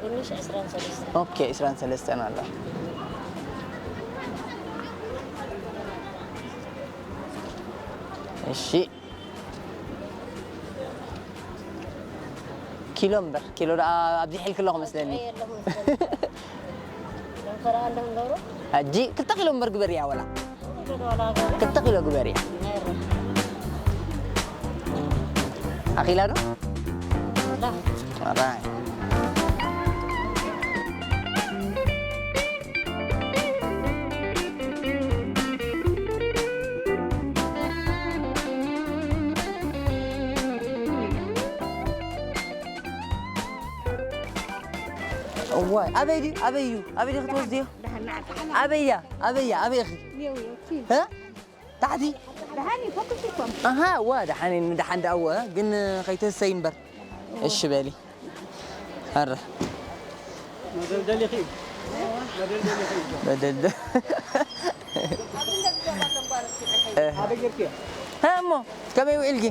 ድንሽ ዕስራን ሰለስተን። ኦኬ ዕስራን ሰለስተን ኣሎ። እሺ ኪሎ እምበር ኪሎ ደኣ ኣብዚሐልኪ ኣለኹ መስለኒ። ሕጂ ክልተ ኪሎ እምበር ግበርያ ወላ ክልተ ኪሎ ግበርያ። ኣኺላ ዶ? ኣራይ። እዋይ ኣበይ ድዩ ኣበይ እዩ ኣበይ ድዩ ክትወስድዮ ኣበያ ኣበያ ኣበይ ኢኺ እ ታሕቲ ኣሃ እዋ ደሓን እየ ንደሓን ደኣ እወ ግን ከይተሰይ እምበር እሺ በሊ ኣረ መደልደሊ ኺ መደልደሊ ኺ መደልደ ኣበይ ጌርክዮ እሞ ከመይ ውዒልኪ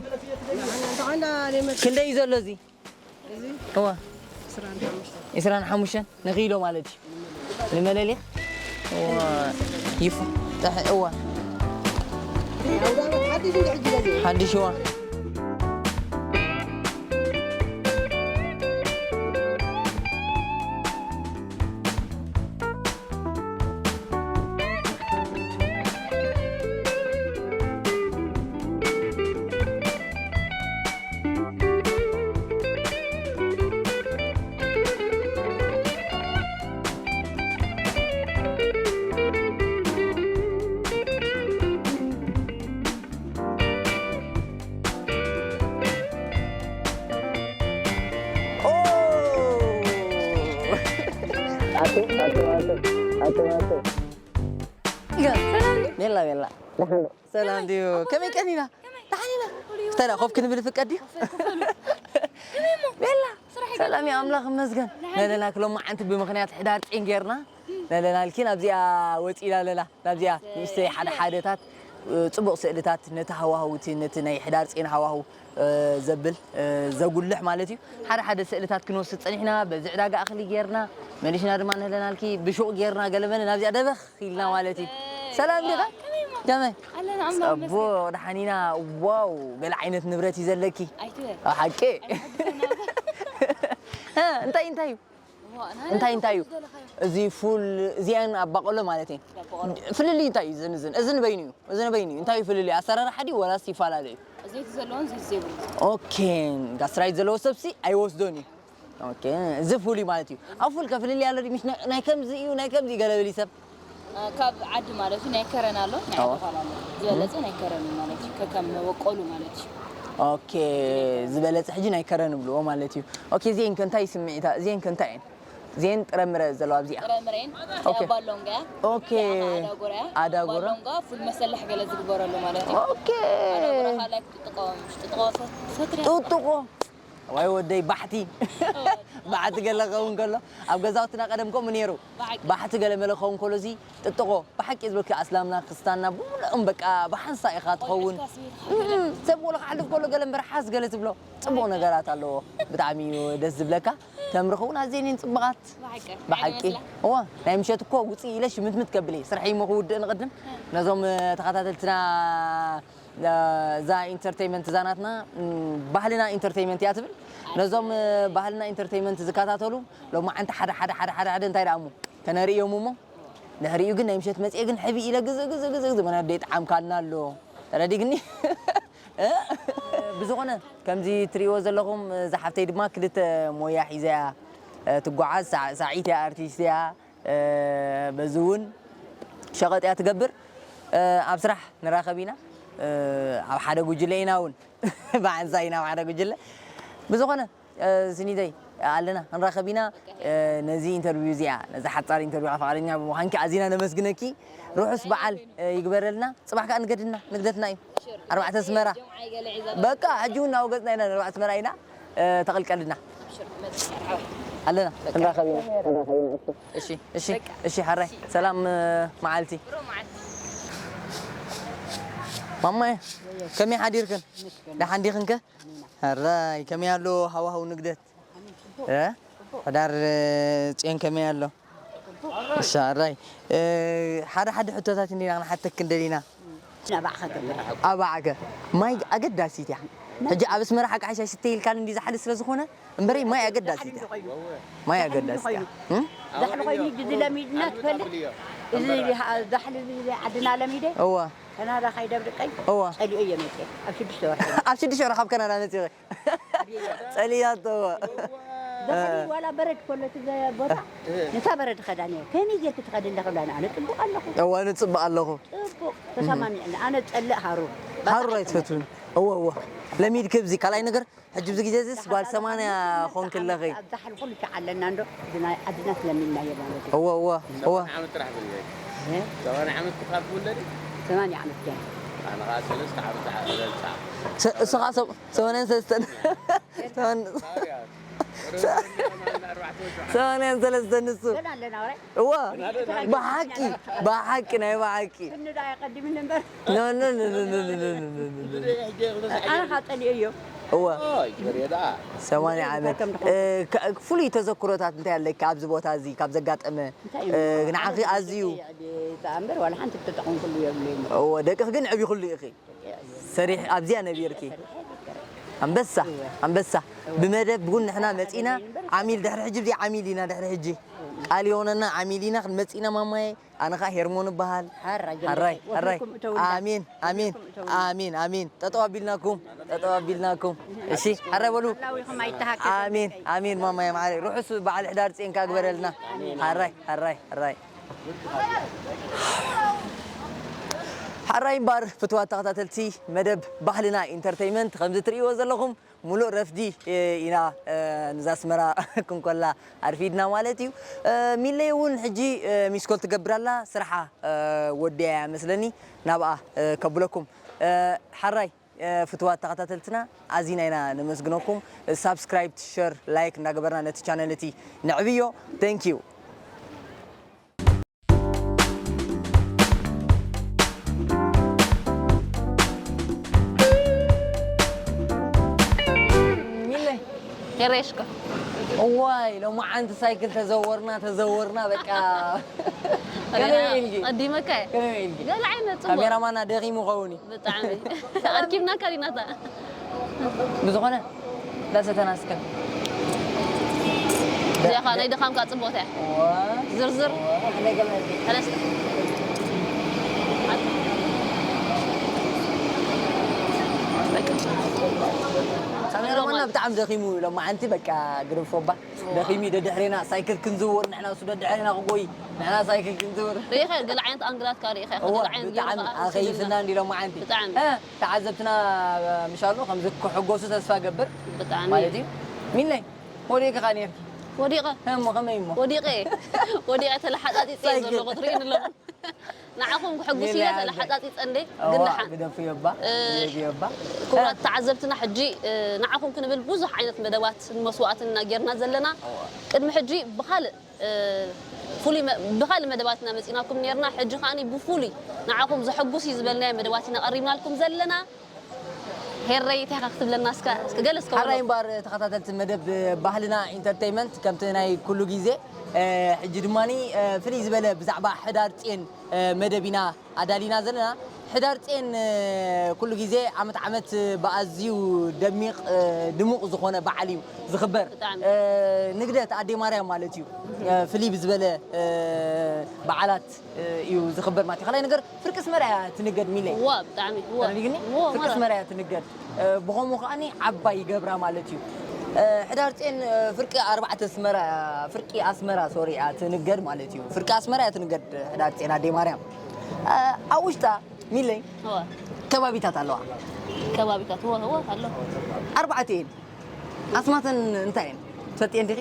ክንደይ እዩ ዘሎ እዚ እዋ ዕስራን ሓሙሽተን ንኪሎ ማለት እዩ ንመለልያ ይፉ እዋ ሓድሽ እዋ ሜላ ሜላ ሰላም ድዩ? ከመይ ቀኒና? ደሓን ኢና። እንታይ ደኣ ኮፍ ክንብል ይፍቀድ ድዩ? ቤላ ሰላም እዩ ኣምላኽ ይመስገን። ነለና ክሎም መዓንቲ ብምኽንያት ሕዳር ጼን ጌርና ነለና ልኪ ናብዚኣ ወፂና ኣለና። ናብዚኣ ንእሽተይ ሓደ ሓደታት ፅቡቕ ስእልታት ነቲ ሃዋህው እቲ ነቲ ናይ ሕዳር ጼን ሃዋህው ዘብል ዘጉልሕ ማለት እዩ። ሓደ ሓደ ስእልታት ክንወስድ ፀኒሕና በዚ ዕዳጋ እኽሊ ጌርና መሊሽና ድማ ነለና ልኪ ብሹቕ ጌርና ገለመለ ናብዚኣ ደበኽ ኢልና ማለት እዩ። ሰላም ዲኻ? ከመይ? ኣለና ኣምላኽ ይመስገን። ጽቡቕ ደሓን ኢና። ዋው ገለ ዓይነት ንብረት እዩ ዘለኪ። ኣይትበል። ሓቂ? ኣይትበል። እ፣ እንታይ እንታይ እዩ? ዋ፣ ናይ እንታይ እንታይ እዩ? ዝደለኻዮ? እዚ ፉል እዚኣን ኣብ ባቆሎ ማለት እዩ። ባቆሎ። ፍልልይ እንታይ እዩ? እዝን እዝን እዚ ንበይኑ እዩ። እዚ ንበይኑ እዩ። እንታይ እዩ ፍልልይ? ኣሰራርሓ ድዩ ወላስ ይፈላለ እዩ? እዚ ዘለዎን እዚ ዘይብሉ። ኦኬ፣ ጋስትራይት ዘለዎ ሰብሲ ኣይወስዶን እዩ። ኦኬ፣ እዚ ፉል እዩ ማለት እዩ። ኣብ ፉል ከፍልልይ ኣሎ ድዩ? ምሽ ናይ፣ ናይ ከምዚ እዩ፣ ናይ ከምዚ እዩ ገለ በሊ ሰብ። ካብ ዓዲ ማለት እዩ ናይ ከረን ኣሎ፣ ናይ ዓዲ ጓል ኣሎ። ዝበለጸ ናይ ከረን እዩ ማለት እዩ፣ ከከም መበቆሉ ማለት እዩ። ኦኬ፣ ዝበለጸ ሕጂ ናይ ከረን ብልዎ ማለት እዩ። ኦኬ፣ እዚኤን ከ እንታይ ስምዒታ፣ እዚኤን ከ እንታይ እየን? እዚኤን ጥረምረ ዘለዋ ኣብዚኣ። ጥረምረን ኦኬ። ባሎንጋ። ኦኬ። ኣዳጎራ። ኣዳጎራ። ባሎንጋ ፉል መሰለሕ ገለ ዝግበረሉ ማለት እዩ። ኦኬ። ኣዳጎራ ካላይ ጥጥቆ፣ ጥጥቆ ፈትሪ። ጥጥቆ። ዋይ ወደይ ባሕቲ። ባሕቲ ገለ ክኸውን ከሎ ኣብ ገዛውትና ቀደም ከምኡ ነይሩ። ባሕቲ ገለ መለ ክኸውን ከሎ እዚ ጥጥቆ ብሓቂ ዝበልኪ ኣስላምና ክርስታንና ብምልኦም በቃ ብሓንሳ ኢኻ ትኸውን። እም፣ ሰብ ወላ ክሓልፍ ከሎ ገለ እምበር ሓዝ ገለ ትብሎ ጽቡቕ ነገራት ኣለዎ። ብጣዕሚ እዩ ደስ ዝብለካ። ተምሪ ክውን ኣዘየን ጽቡቓት። ብሓቂ። ብሓቂ። እዋ ናይ ምሸት እኮ ውፅእ ኢለ ሽምትምት ከብል እየ። ስርሐይ እሞ ክውድእ ንቕድም ነዞም ተኸታተልትና እዛ ኢንተርቴይመንት እዛ ናትና ባህልና ኢንተርቴይመንት እያ ትብል። ነዞም ባህልና ኢንተርቴይመንት ዝከታተሉ ሎማዓንቲ ሓደ ሓደ ሓደ ሓደ ሓደ እንታይ ደኣ እሞ ተነርእዮም እሞ ድሕሪኡ ግን ናይ ምሸት መፅኤ ግን ሕቢ ኢለ ግዝ ግዝ ግዝ ግዝ መናደይ ጠዓምካልና ኣሎ። ተረዲግኒ። ብዝኾነ ከምዚ ትርእይዎ ዘለኹም እዛ ሓፍተይ ድማ ክልተ ሞያ ሒዛ እያ ትጓዓዝ። ሳዒት እያ፣ ኣርቲስት እያ። በዚ እውን ሸቐጥ እያ ትገብር። ኣብ ስራሕ ንራኸብ ኢና። ኣብ ሓደ ጉጅለ ኢና እውን ብሓንሳእ ኢና ኣብ ሓደ ጉጅለ። ብዝኾነ ስኒተይ ኣለና ክንራኸብ ኢና። ነዚ ኢንተርቪው እዚኣ ነዚ ሓጻር ኢንተርቪው ፍቓደኛ ብምዃንኪ ኣዚና ነመስግነኪ። ርሑስ በዓል ይግበረልና። ጽባሕ ከኣ ንገድና ንግደትና እዩ። ኣርባዕተ ኣስመራ በቃ ሕጂ እውን ናብ ገጽና ኢና፣ ኣርባዕተ ኣስመራ ኢና። ተቐልቀልና። ኣለና ክንራኸብ ኢና። እሺ እሺ እሺ ሓራይ ሰላም መዓልቲ። ማማየ ከመይ ሓዲርክን? ደሓን ዲኽንከ? ሕራይ ከመይ ኣሎ ሃዋህው ንግደት? ሕዳር ጽዮን ከመይ ኣሎ? እሺ ሕራይ ሓደ ሓደ ሕቶታት እንዲና ክንሓተክን ደሊና። ኣባዕኸ ማይ ኣገዳሲት እያ። ሕጂ ኣብ ኣስመራ ሓቂ ሓሻ ሽተ ኢልካን እንዲ ዝሓሊ ስለ ዝኾነ እምበረይ ማይ ኣገዳሲት እያ። ማይ ኣገዳሲት እያ። ዛሕሊ ኮይኑ ሕጂ እዚ ለሚድና ትፈልጥ? እዚ ዛሕሊ እዚ ዓድና ለሚደ እዋ ካናዳ ካይደብርቀይ እዋ ጸሊኦ እየ መፅየ ኣብ ሽዱሽተ ወርሒ። ኣብ ሽዱሽተ ወርሒ ካብ ካናዳ መፅየ ጸሊያቶ። ዛሕሊ ዋላ በረድ ከሎ እቲ ዘ-፣ ቦታ ነታ በረድ ኸዳ ነይሩ። ከመይ ጌርኪ ትኸዲ ኣለኺ ብላኒ። ኣነ ጽቡቕ ኣለኹ። እዋ፣ ኣነ ጽቡቕ ኣለኹ። ጽቡቕ። ተሰማሚዕና። ኣነ ጸልእ ሃሩር። ሃሩር ኣይትፈትውን። እወ፣ እወ። ለሚድኪ ብዚ ካልኣይ ነገር፣ ሕጂ ብዚ ግዜ እዚስ ጓል ሰማንያ ኾንኪ ኣለኺ። ኣብ ዛሕሊ ኩሉ ሻዕ ኣለና እንዶ፣ እዚ ናይ ዓድና ስለሚናዮ ማለት እዩ። እወ፣ እወ፣ እወ። ሰማንያ ዓመት ጥራሕ በሊ። እ? ሰማንያ ዓመት ካብ ትውለዲ? ሰማንያ ዓመት ገና። ኣነ ኸዓ ሰለስተ ዓመት እበልጻ። ሰ-፣ እሱ ኸዓ ሰብ-፣ ሰማንያን ሰለስተን። ሰማን-፣ ሰማንያን ሰለስተን ንሱ። እዋ፣ ብሓቂ፣ ብሓቂ፣ ናይ ብሓቂ። ኖ፣ ኖ፣ ኖ። ኣነ ኻብ ጸሊኤዮ። እዋ። ሰማንያ ዓመት። እ፣ ካ-፣ ፍሉይ ተዘክሮታት እንታይ ኣለኪ ኣብዚ ቦታ እዚ ካብ ዘጋጠመ? እንታይ እዩ? እ፣ ንዓኺ ኣዝዩ። እምበር ዋላ ሓንቲ ተጠቐምኩሉ የብለይን። እወ፣ ደቅኺ ግን ዕቢኹሉ ኢኺ። ሰሪሕ ኣብዚኣ ነቢርኪ። ኣንበሳ፣ ኣንበሳ። ብመደብ እውን ንሕና መጺና ዓሚል ድሕሪ ሕጂ፣ ብዚ ዓሚል ኢና ድሕሪ ሕጂ። ቃል የሆነና ዓሚል ኢና ክንመጽእ ኢና ማማየ። ኣነ ኸዓ ሄርሞን እበሃል። ሓራይ፣ ሓራይ፣ ሓራይ። ኣሜን፣ ኣሜን፣ ኣሜን፣ ኣሜን። ጠጠው ኣቢልናኩም፣ ጠጠው ኣቢልናኩም። እሺ፣ ሓራይ በሉ። ኣሜን፣ ኣሜን ማማየ ማዓረይ። ርሑስ በዓል ሕዳር ጽዮን ከኣ ግበረልና። ሓራይ፣ ሓራይ፣ ሓራይ። ሓራይ እምበኣር ፍትዋት ተኸታተልቲ መደብ ባህልና ኢንተርተይመንት፣ ከምዚ ትርእይዎ ዘለኹም ሙሉእ ረፍዲ ኢና፣ ንዛ ኣስመራ ክንኮላ ኣርፊድና ማለት እዩ። ሚለይ እውን ሕጂ ሚስኮል ትገብር ኣላ፣ ስርሓ ወዲያ እያ መስለኒ፣ ናብኣ ከብለኩም። ሓራይ ፍትዋት ተኸታተልትና ኣዚና ኢና ነመስግነኩም። ሳብስክራይብ፣ ሸር፣ ላይክ እንዳገበርና ነቲ ቻነል እቲ ነዕብዮ። Thank you። ሚለ። የሬሽኮ። እዋይ፣ ሎማዓንቲ ሳይክል ተዘወርና፣ ተዘወርና፣ በቃ። ከመይ ኢልኪ? ቀዲመካ እየ። ከመይ ኢልኪ? ገለ ዓይነት ጽቡቕ። ካሜራማና ደኺሙ ኸውን እዩ። ብጣዕሚ። ኣርኪብናካ ዲናታ። ብዝኾነ፣ ዳሰተና እስከ። እዚኣ ኸኣ ናይ ድኻምካ ጽቡቕቲ እያ። እዋ። ዝርዝር። እዋ፣ ኣነ ገለ። ተነስ። ካሜራማን ብጣዕሚ ደኺሙ ሎማዓንቲ በቃ ግደፎ እባ። ደኺሙ ደድሕሬና ሳይክል ክንዝውር ንሕና እሱ ደድሕሬና ክጎይ ንሕና ሳይክል ክንዝውር። ርኢኻ ገለ ዓይነት ኣንግላት ከኣ ርኢኻ ኢኻ እዋ ገለ ዓይነት ብጣዕሚ ገይሩ ከኣ ኣኸይፍና እንዲ ሎማዓንቲ። ብጣዕሚ። እ፣ ተዓዘብትና ምሻሎ ከምዚ ክሕጎሱ ተስፋ ገብር ብጣዕሚ ማለት እዩ። ሚለይ ወዲእካ ኔርኪ ወዲቐ እሞ ከመይ እሞ ወዲቐ ወዲቐ ተለሓጣጢፀ ሳይክል። ዘለኹ ትርእኒ ኣለኹ። ንዓኹም ክሕጉስ ሚለይ እያ ኣንተ። ተለሓጣጢፀ እንዴ እዋ ግን ደሓን ግደፍዮ እባ እ፣ ግደፍዮ እባ። ክቡራት ተዓዘብትና ሕጂ እ፣ ንዓኹም ክንብል ብዙሕ ዓይነት መደባት መስዋእትን ኢና ጌርና ዘለና። ቅድሚ ሕጂ ብኻልእ እ፣ ፍሉይ መ- ብኻልእ መደባትና መፂናኩም ኔርና። ሕጂ ከዓኒ ብፍሉይ ንዓኹም ዘሐጉስ እዩ ዝበልናዮ መደባት ኢና ቀሪብናልኩም ዘለና። ሄረይ እንታይ ኢኻ ክትብለና እስከ እስከ ገለ እስከ በሎ። ሓራይ እምበኣር ተኸታተልቲ መደብ ባህልና ኢንተርቴይመንት ከምቲ ናይ ኩሉ ግዜ እ፣ ሕጂ ድማ እ፣ ፍልይ ዝበለ ብዛዕባ ሕዳር ጼን እ፣ መደብ ኢና ኣዳሊና ዘለና። ሕዳር ጼን እ፣ ኩሉ ግዜ ዓመት ዓመት ብኣዝዩ ደሚቕ እ፣ ድሙቕ ዝኾነ በዓል እዩ ዝኽበር። ብጣዕሚ። እ፣ ንግደት ኣዴ ማርያም ማለት እዩ እ፣ ፍልይ ብዝበለ እ፣ በዓላት እ፣ እዩ ዝኽበር ማለት እዩ። ካልኣይ ነገር ፍርቂ ኣስመራ እያ ትንገድ ሚለይ እዋ ብጣዕሚ እዋ ተረዲግኒ እዋ ፍርቂ ማራ ኣስመራ እያ ትንገድ እ፣ ብኸምኡ ከዓኒ ዓባይ ይገብራ ማለት እዩ እ፣ ሕዳር ጼን እ፣ ፍርቂ ኣርባዕተ ኣስመራ ፍርቂ ኣስመራ ሶሪ እያ ትንገድ ማለት እዩ ፍርቂ ኣስመራ እያ ትንገድ ሕዳር ጼን ኣደይ ማርያም እ፣ ኣብ ውሽጣ ሚለይ እዋ ከባቢታት ኣለዋ ከባቢታት እዋ እዋ ኣሎ ኣርባዕተ እየን ኣስማተን እንታይ እየን ትፈልጥየን ዲኺ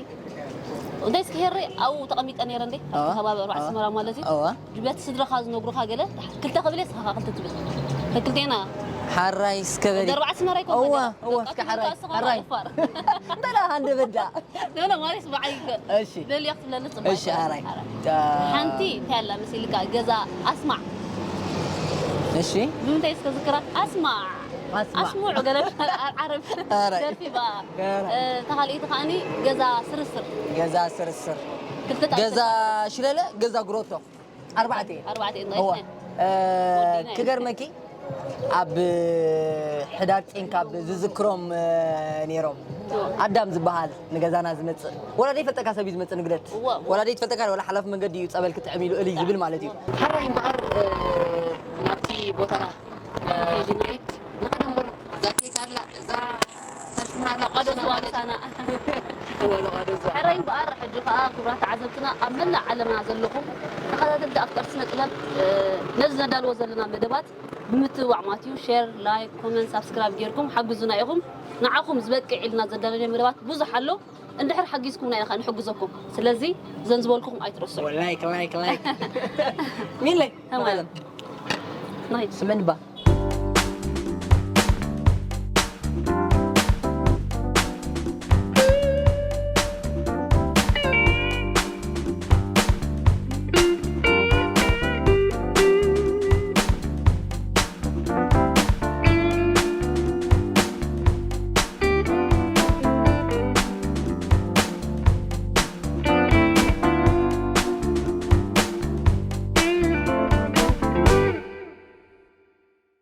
እንታይ እስኪ ሄረ ኣብኡ ተቐሚጠ ነይረ እንዴ ኣብቲ እዋ። ከባቢ ኣርባዕተ እዋ። ኣስመራ ማለት እዩ እዋ ድበቲ ስድረኻ ዝነግሩኻ ገለ ክልተ ክብል እየ ስኻ ክልተ ትብል ክልቴና ሓራይ እስከ በሊ ወዲ ኣርባዕተ ኣስመራ ይኮን እዋ ወዲ እዋ ኣርባዕተ እስከ ሓራይ ኣስመራ ሓራይ ይፋር እንተላ ሃንደ በዳ ኖ ኖ ማለት በዓል ይግበር እሺ ደልያ ክትብለኒ ጽቡቅ እሺ ሓራይ ሓንቲ እንታይ ኣላ መሲልካ ገዛ ኣስማዕ እሺ ብምንታይ እስከ ዝክራ ኣስማዕ ኣስማዕ። ኣስሙዕ ገለ ዓረብ ኣራይ። ደርፊ ባ ኣራይ። ተኻልኢቲ ከዓኒ ገዛ ስርስር ገዛ ስርስር ክልተ ገዛ ሽለለ ገዛ ግሮቶ ኣርባዕተ እየን ኣርባዕተ እየን እዋ ናይስነ እ፣ ወዲና ክገርመኪ ኣብ ሕዳር ጼን ካብ ዝዝክሮም እ፣ ነይሮም ኣዳም ዝበሃል ንገዛና ዝመፅእ ወላ ዘይፈልጠካ ሰብ እዩ ዝመፅእ ንግደት እዋ፣ እዋ። ወላ ዘይትፈልጠካ ወላ ሓላፊ መንገዲ እዩ ፀበል ክጥዕም ኢሉ እል እዩ ዝብል ማለት እዩ ሓራይ እምበኣር እ፣ ናብቲ ቦታና እ፣ ንኸይድ ንኸደ እምበር እዛ ኬክ ኣላ እዛ ተልፍና ኣላ ቀደስ ዋልሳና ወላ ቀደስ ሕራይ እምበኣር ሕጂ ከዓ ክቡራት ተዓዘብትና ኣብ መላእ ዓለምና ዘለኹም ተኸታተልቲ ኣፍቀርቲ ስነ ጥበብ እ፣ ነዚ ነዳልዎ ዘለና መደባት ብምትብባዕ ማለት እዩ ሼር ላይክ ኮመንት ሳብስክራይብ ጌርኩም ሓግዙና ኢኹም ንዓኹም ዝበቅዕ ኢልና ዘዳለናዮ መደባት ብዙሕ ኣሎ እንድሕር ሓጊዝኩምና ኢና ከዓ ንሕግዘኩም ስለዚ እዘን ዝበልኩኹም ኣይትረስዑ ላይክ ላይክ ላይክ ሚለይ ተማም ናይ ስመን ባ